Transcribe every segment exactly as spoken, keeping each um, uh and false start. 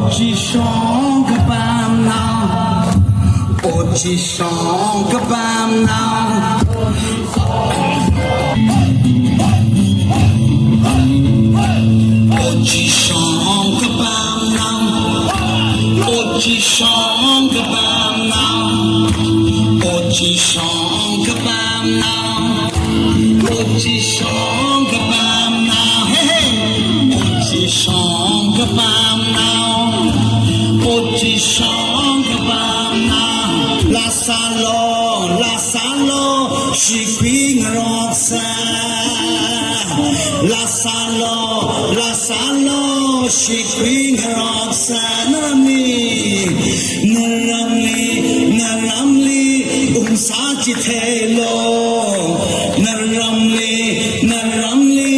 Ochi shong kapamnao, ochi shong kapamnao. Ochi shong kapamnao, ochi shong kapamnao, ochi shong kapamnao. Ochi shong kapamnao, hey, hey. Ochi shong kapamnao, ochi shong kapamnao. Laa sālu, laa sālu, shikhui ngaroksa. Laa sālu, laa sālu, shikhui ngaroksa. Naramli, naramli, naramli, ungsā chitheilu. Naramli, naramli,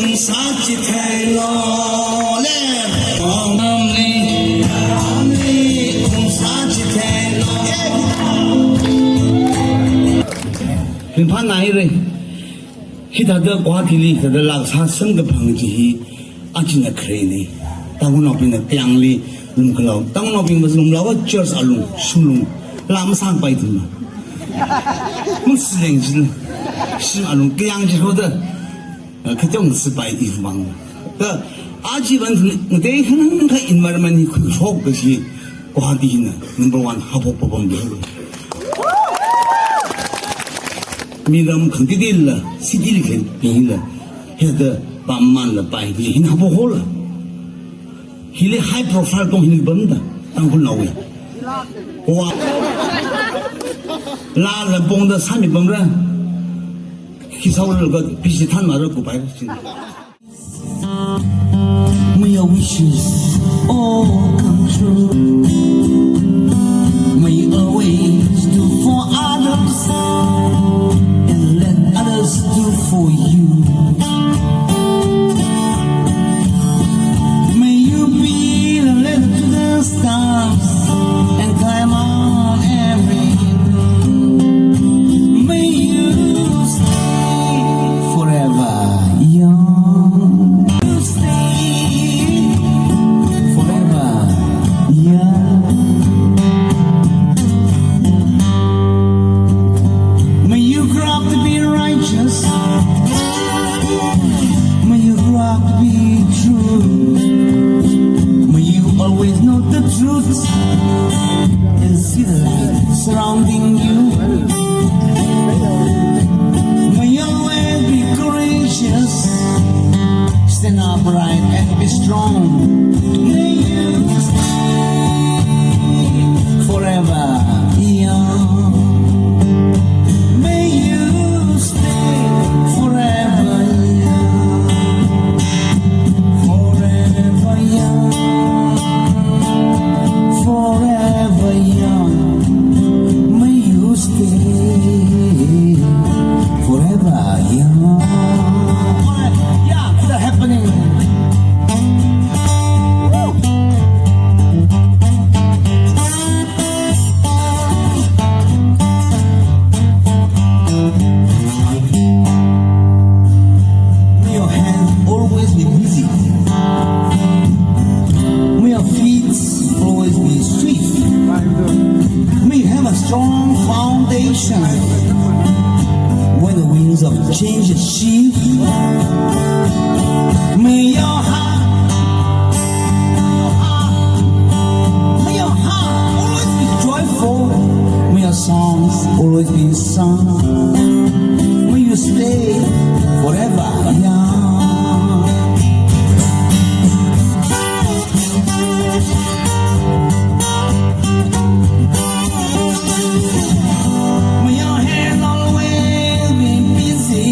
ungsā chitheilu. Le. Naramli, naramli, ungsā chitheilu. Ringphānāhaira. Hithāda Guwahatili, hithāda laa sāsang kaphang chi hi, achina kharena. Tangkhulnaobingna kayāngli lumkhalao. Tangkhulnaobing mazlumlao church alung, shimlung. Laa masāngpaithumla. Masileng jila. Shim alung kayāng jihoda. Kachong sipai ivang. Kha, aja van ngatei khanang kha environment hi khuishok kashi Guwahati hina number one haophok papam de. Mi ram khangatei la, city li khangatei la, hithāda pamman la pai di hin haophok hola. Hili high profile tong hili pamda, Tangkhulnaowui. Wa. Laa lampongda sāmi pamra. Khi sāhaolaga pisi thanmara kupai. May your wishes all come true. May you always do for others and let others do for you. May you be the ladder to the stars and climb on every hill. May you stay forever young. You stay forever young. May you grow up to be righteous. May you grow up to be true. May you always know the truth and see the light surrounding you. May you always be courageous. Stand upright and be strong. May you stay forever young. May you stay forever young. Forever young. Forever young. May you stay forever young. Alright, yeah, it's the happening. Woo! May your hands always be busy. May your feet always be swift. May you have a strong foundation. When the winds of change shift, may your heart, may your heart, may your heart always be joyful. May your songs always be sung. May you stay forever young. May your hand always be busy.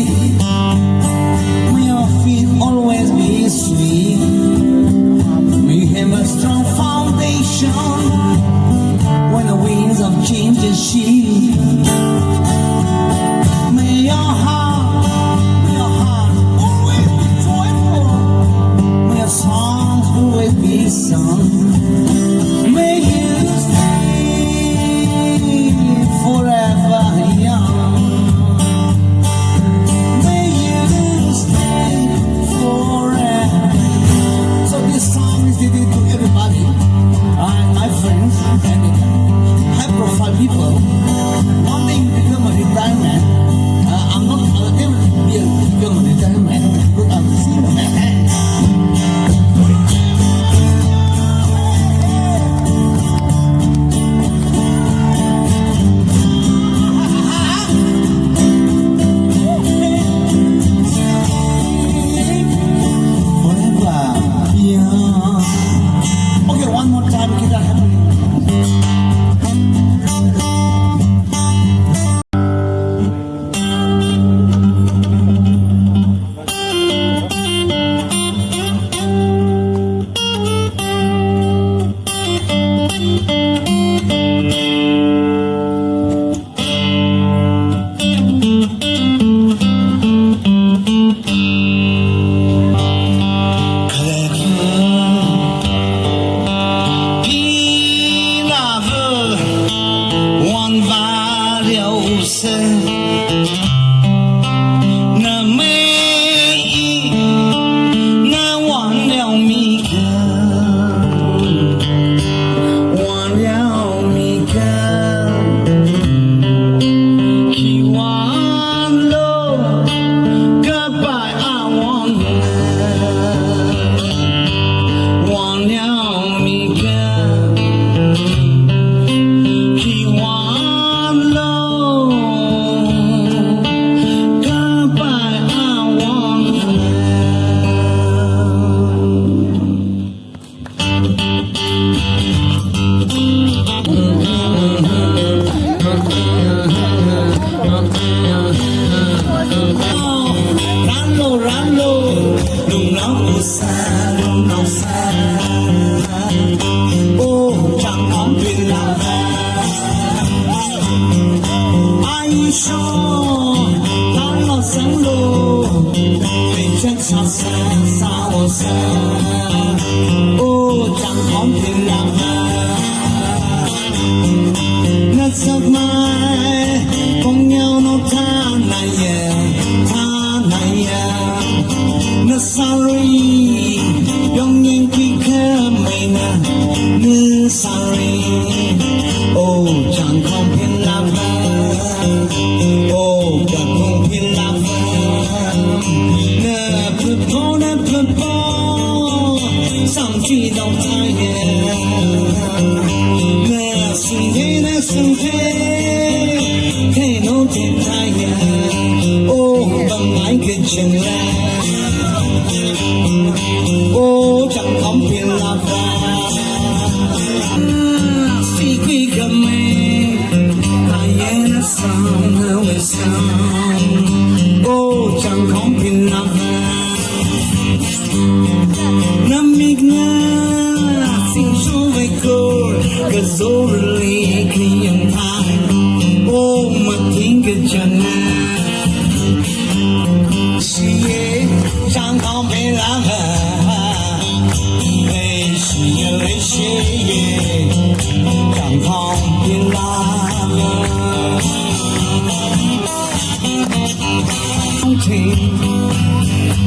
May your feet always be swift. May you have a strong foundation when the winds of change shift. May your heart, may your heart always be joyful. May your songs always be sung. May you stay forever young. May you stay forever young. So this song is dedicated to everybody.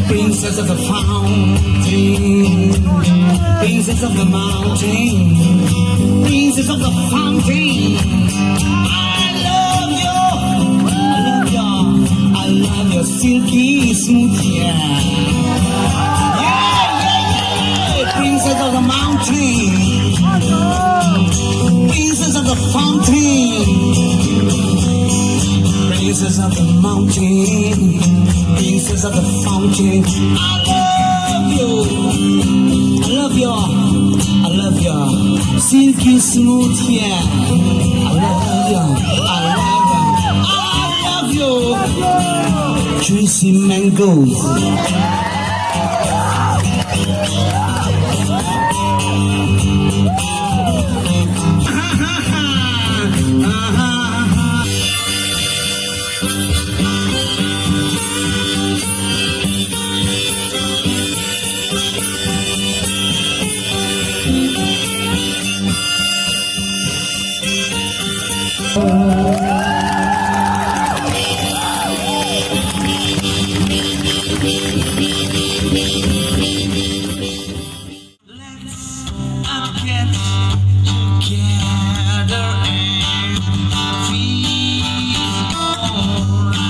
Princess of the fountain, princess of the mountain, princess of the fountain. I love you, I love you, I love you, silky smooth, yeah. Yeah, yeah, yeah. Princess of the mountain, princess of the fountain, princess of the mountain, princess of the fountain. I love you, I love you, I love you, silky smooth, yeah. I love you, I love you, I love you, juicy mango. Let's get together and feel alright.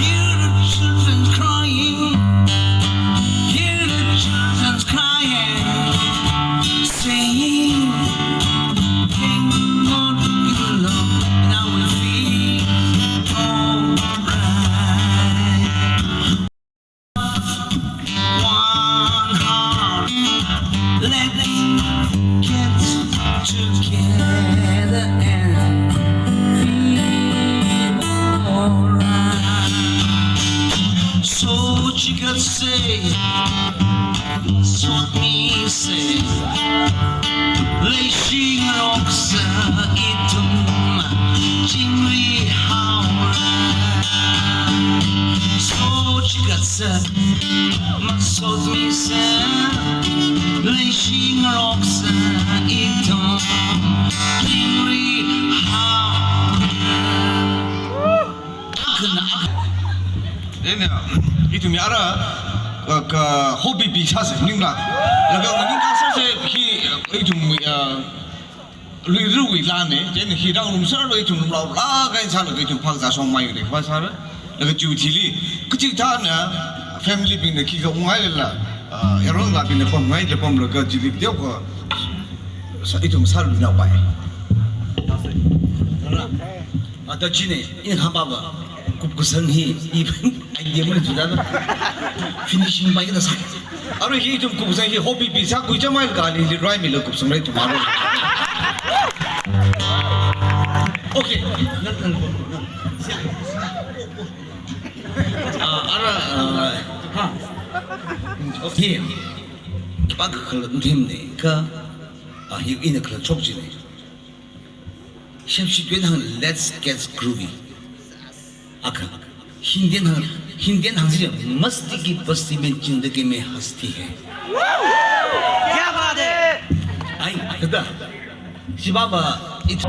Hear the children crying, hear the children crying, saying, "Hang on a little longer and I will feel alright." One heart, let's get together and feel alright. Sochikatse, masotmise, leishingaroksa ithum chingri haora. Sochikatse, masotmise, leishingaroksa ithum chingri haora. Akhana, akha. Ina, ithum ara, ka, ka hobby pi sāsa, ningla. Laga ningla sāsa, hi, ithum, ah, luiruwui lāne, chieina hi rāngarumserlo ithum lumlaolaga eina sālaga ithum phākazā shongmei re, khavai sāra. Laga chiwui thili, kachikathāna family bingna khikha ungngailala, ah, yaronlabingna pamngaila pamlaga chili teokha sā, ithum sāluinaopai. Ara, ada chieina, ina khāpava, kupkasang hi, i idea maleithudala, finishing pai kata sā. Ara hi ithum kupkasang hi hobby pi sākhui chāmei kali li raimila kupsangra ithum ara. Okay. Nang, nang, nang. Ah, ara, ah, ha. Okay. Khipākha khala themne kha, ah, hi ina khala chok chine. Shepshi tuen hāng, "Let's get groovy." Akha. Hindi eina hāng, Hindi eina hāngsi, "Masti ki basti mein zindagi mein hasti hai." Kya baat hai? Ai, thāda. Sibaba, it-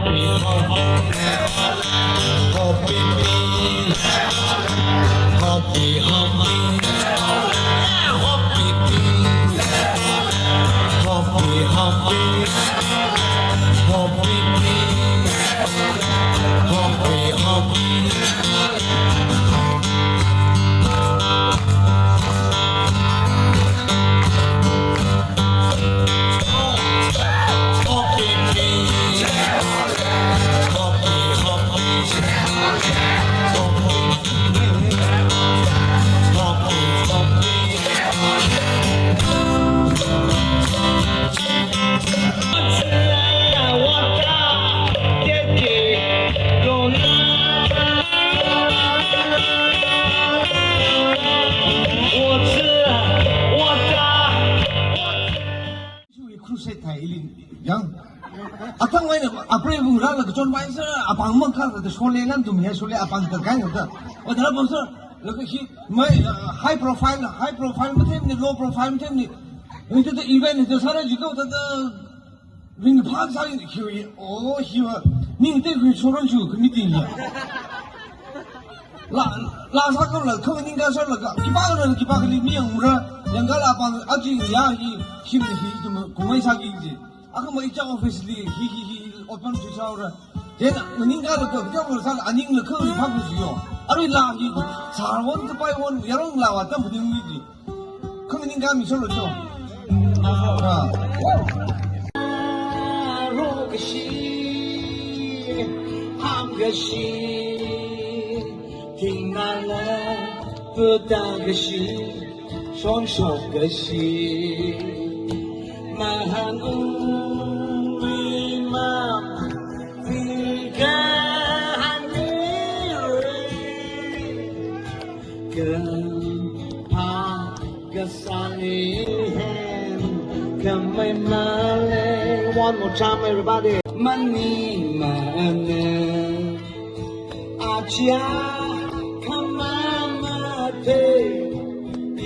Ilin, yang. Atang wai na, apre bung ra la kachon wai sa, apāng mang ka, ka shole lan tum ya, shole apāng ka kai ka. O dara bung sa, la ka hi, mai, uh, high profile, high profile mathemni, low profile mathemni. Ni ta ta event ni ta sāra jiko ta ta ring phak sāra hi, oh, hi wa. Ning te hui shoran shu, committee ya. La, la sākam la, khang ningka sālaga, khipākha, khipākhali mi yangmara, yangkala apāng, aji ya hi, shim hi, tum, kumai sāki ji. Akha mai cha office li, hi, hi, hi, open to saura. Then, ningkala ka, kya ko sāla, aning la khang ri phak shu yo. Arui la hi, sāwon, kapai won, yarong la wa, tam puding mi ji. Khang ningka mi solo cho. Ah. Ro kashi, ham kashi, ting na la, puta kashi, shon shok kashi, mahan ui ma, ting ka han ni re. Ka pa ka sani hen, ka mai male. One more time, everybody. Mani mana. Aja ka mama te.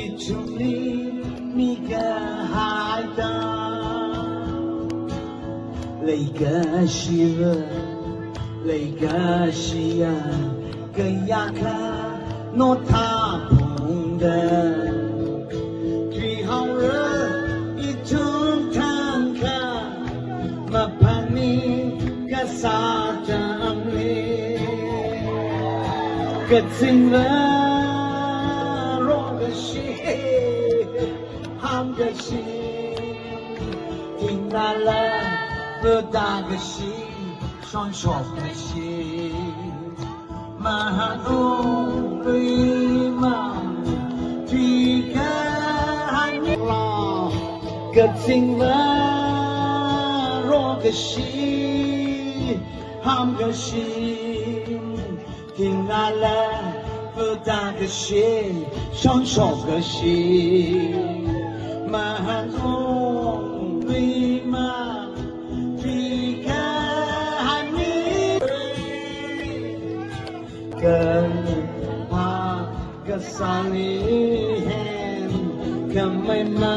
Ichumli mi ka haida. Leikashiva, leikashiya, kayākha nothāphungda. Tuihaora ithum thangkha, mapani kasā tamli. Kazingva, ro kashi. Ham kashi, ting na la, puta kashi, shon shok kashi. Mahan ui ma, ting ka han ni la. Kazingva, ro kashi, ham kashi. Ting na la, puta kashi, shon shok kashi. Mahan ui ma, ting ka han ni. Ka pa ka sani hen, ka mai ma.